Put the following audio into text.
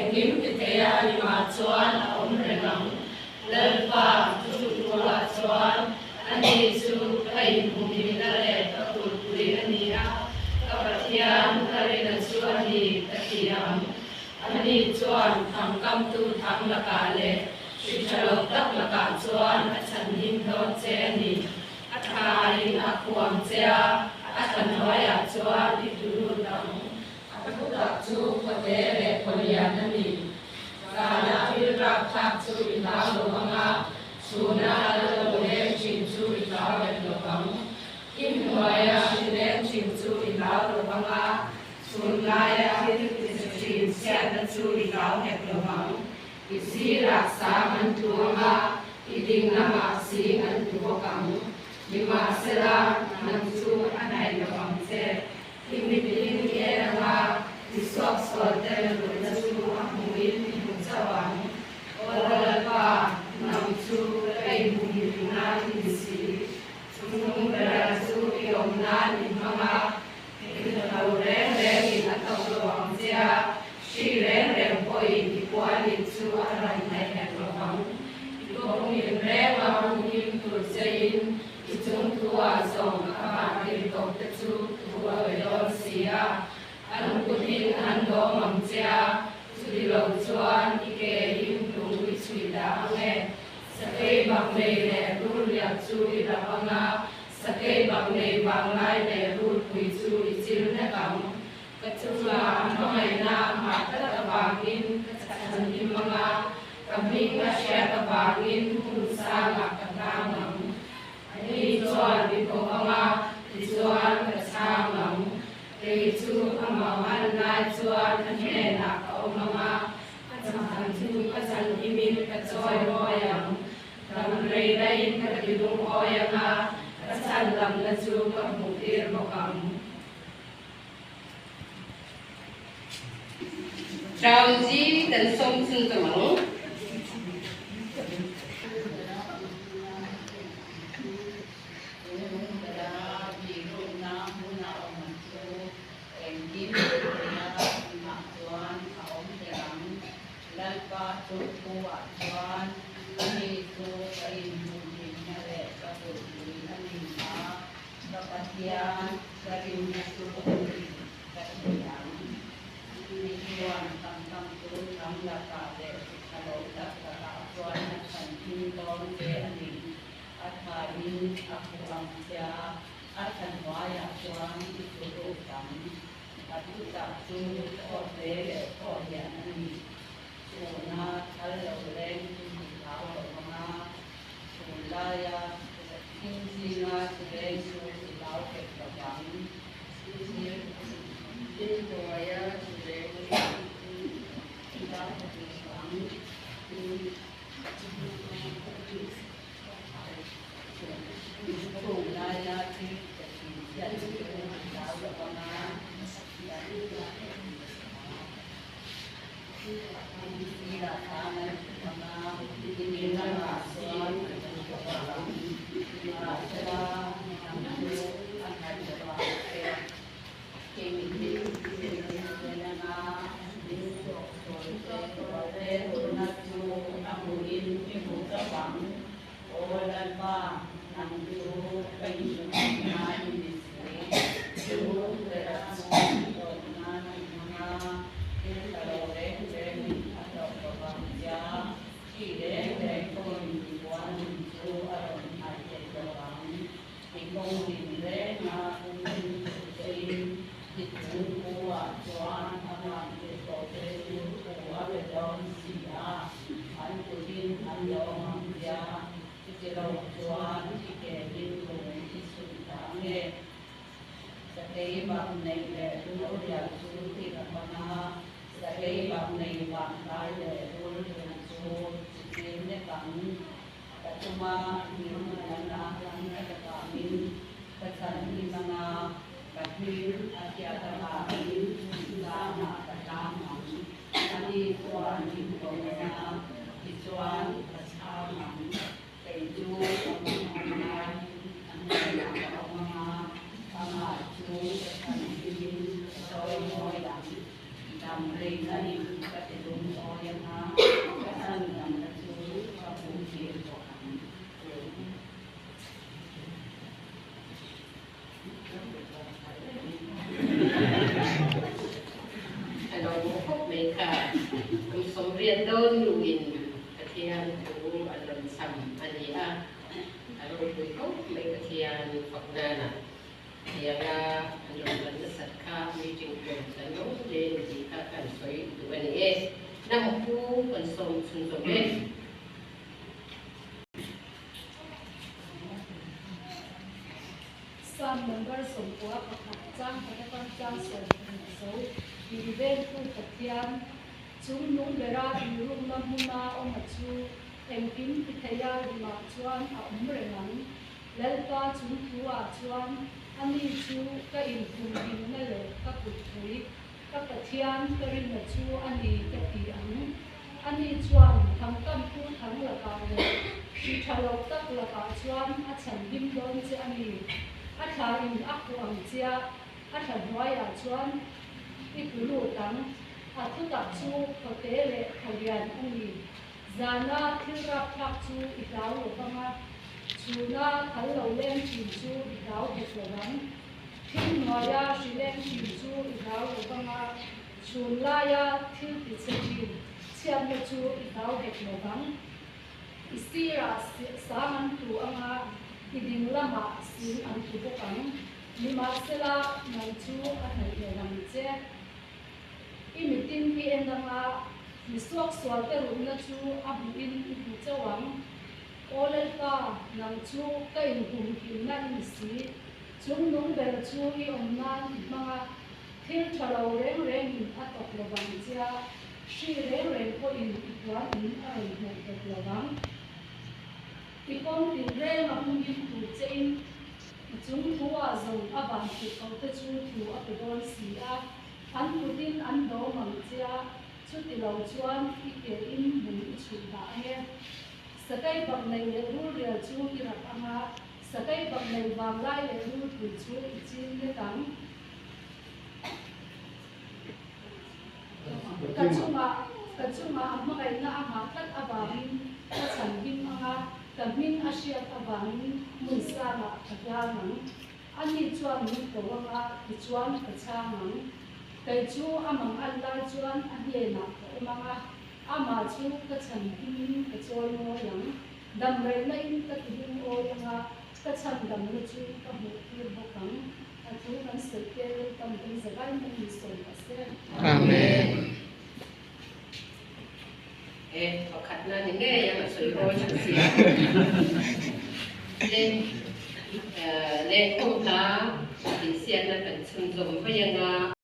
Engkim titheia a limah chuan a awm reng ang. Lalpa chungthuah chuan ani chu ka inhumhimna leh ka kulhpui a ni a, ka Pathian ka rina chu a ni ka ti ang. Ani chuan thangkamtu thang lakah leh hri tha lo tak lakah chuan a chhanhim dawn che a ni. A thain a khuam che a, a thlanhnuaiah chuan i tlu lut ang. A thutak chu khawte leh khawlian a ni. Zanah thil rapthlak chu i hlau lo ang a, chhuna a la lo leng thin chu i hlau reng lo ang. Thim hnuaia hri leng thin chu i hlau lo ang a, chhun laia thil ti thin chhiatna chu i hlau hek lo ang. I sirah sang an tlu ang a, i ding lamah sing an tlu bawk ang. Nimahsela, nang chu a hnaih lo ang che. I mitin i en ang a, i suaksual te luhna chu a hmuhin i hmu chauh ang. Aw Lalpa, nang chu ka inhumhim nan i ni si. Chungnung bera chu i awm nan i hmang a, i hna lo reng rengin a tawk lo ang che a, hri reng reng pawhin i puanin chu a rawn hnaih hek lo vang. I kawngin reng a humhim tur chein I chung thu-ah zawng a vantir tawp te chu thu a pe dawn si a, an kutin an dawm ang che a, chuti lo chuan i ke in lung i chhuih dah ang e. Sakei bak nei leh rul liak chu i rap ang a, sakei bak nei vanglai leh rulpui chu i chil nek ang. Ka chunga hmangaihna a nghah tlat avangin ka chhan him ang a, ka hming a hriat avangin hmun sangah ka tlang ang. Ani chuan mi ko ang a, tichuan ka chhang ang. Kei chu a mangan lai chuan a hnenah ka awm ang a, a chhan chu ka chhan himin ka chawi mawi ang. Dam rei daihin ka ti lungawi ang a, ka chhan damna chu ka hmuhtir bawk ang. Ramji kan sawm chhun zawm ang. Lalpa chungthu-ah chuan ani chu ka inhmuhhlimna leh ka kulhpui a ni a. Ka Pathian, ka rinna chu a ni ka ti ang. Ni chuan tam tam chu tam lakah leh tha lo tak lakah chuan a chhan him dawn che a ni. A thain a phu ang che a, a thlanhnuaiah chuan i tlu lut ang. A thutak chu thaw hle leh thaw lian a ni. Chhuna thal lo leng chu mi hlau lo ang a, chhun laia thing zinga chuleng chu i hlau hek lo vang. Thil hnuaia chuleng chu i hlau hek lo vang. Chhun laia thil ka thin chhiat chu i hlau lo vang a. Thil ka lo reng rengin a hlawh lo vang tia thi reng reng pawhin i puan chu a rawn hnaih thei lo vang. I kawng din renga pumhim tur chein i chung khuah chuan a van tir tawh che chu thu a pe dawn si a, an kutin an lawm ang tia chuti lo chuan i ke in lung i chhun ta nge? Sakei bak neih leh rul lian chu ti ka hmang a, sakei bak nei vanglai leh rul lian chu chi tir nek ang. Ka chunga hming a hlan a avangin ka chhan him ang a, ka hming a hriat avangin zangah ka tlang ang. Ani chuan min ko ang a, tichuan ka chhang ang. Kei chu ka hmang ang laiin a hnenah ka awm ang a, amah chu ka chhan himin ka sawi mawi ang. Dam rei nain ka ti. lungawi ang a, ka chhandamna chu ka hmuhtir bawk ang. A lo hmuh khawp mai kha. Kum 80 dawn hnuin Pathian thu an rawn cham a ni a, a ropui khawp mai Pathian fak nana tianga an rawn kal nasat kha meeting tur kan lo hle ni tih kha kan sawi duh a ni e. Hnam pu kan sawm chhunzawm e. Psalm number 11 chang khat atang chang 20 zo min vengtu Pathian chung nung bera inrukna hmuna awma chu engkim ti theia rimah chuan a awm reng ang. Lalpa chung thu ah chuan ani chu ka inhumhimna leh ka kutpui Ka Pathian ka rinna chu a ni ka ti ang. Ani chuan thangkamtu thang lakah leh hri tha lo tak lakah chuan a chhan him dawn che a ni. A thla in a khuh ang chia, a thla hnuaiah chuan i tlu lut ang. A thutak chu khawte leh khawlian a ni. Zana thil rapthlak chu i hlau lo vang a, chhuna thal lo leng thin chu i hlau hek lo vang. Thil hnuaia hri leng thin chu i hlau lo vang a, chhun laia thil ti chhe thin chhiatna chu i hlau hek lo vang. I sirah sang an tlu ang a, i ding lamah sing an tlu bawk ang. Nimahsela, nang chu a hnaih lo vang che. I mitin i en ang a, mi suaksualte ruhna chu a hmuhin i hmu chauh ang. Aw Lalpa, nang chu ka inhumhimna i ni si. Chung nung ber chu i awm nan i hmang a, thil tha lo reng rengin a tawk lo vang chia, hri reng reng pawhin i puan in a rawn hnaih hek lo vang. I kawng tin reng a humhim tur chein i chung thu ah zawng a van tirh ko te chu thu a pe dawn si a, an kutin an dawm ang chia, chuti lo chuan i ke in lung i chhuih dah ang e. Sakei bak nei leh rulrial chu i rap ang a, Sakei bak nei vanglai leh rulpui chu i chin nek ang. Ka chungah, ka chungah a hmangaihna a nghah tlat avangin ka chhan him ang a, ka hming a hriat avangin hmun sangah ka hlang ang. Ani chuan min ko ang a, tichuan ka chhang ang. Kei chu a mang al lai chuan a hnenah ka awm ang a, amah chu ka chhan himin ka chawi ngawi ang. Dam reihna in ka ti hlim awi anga ka chhan damna chu ka hmuh tir bawk ang. A thu kan sawi te Lalpan kan zavai mai min sawi ta se. Amen. E pakhatna ni ngei ang a sawi rawl tha si a. Leng lengkhawm hla tihsiakna kan chhunzawm mai anga.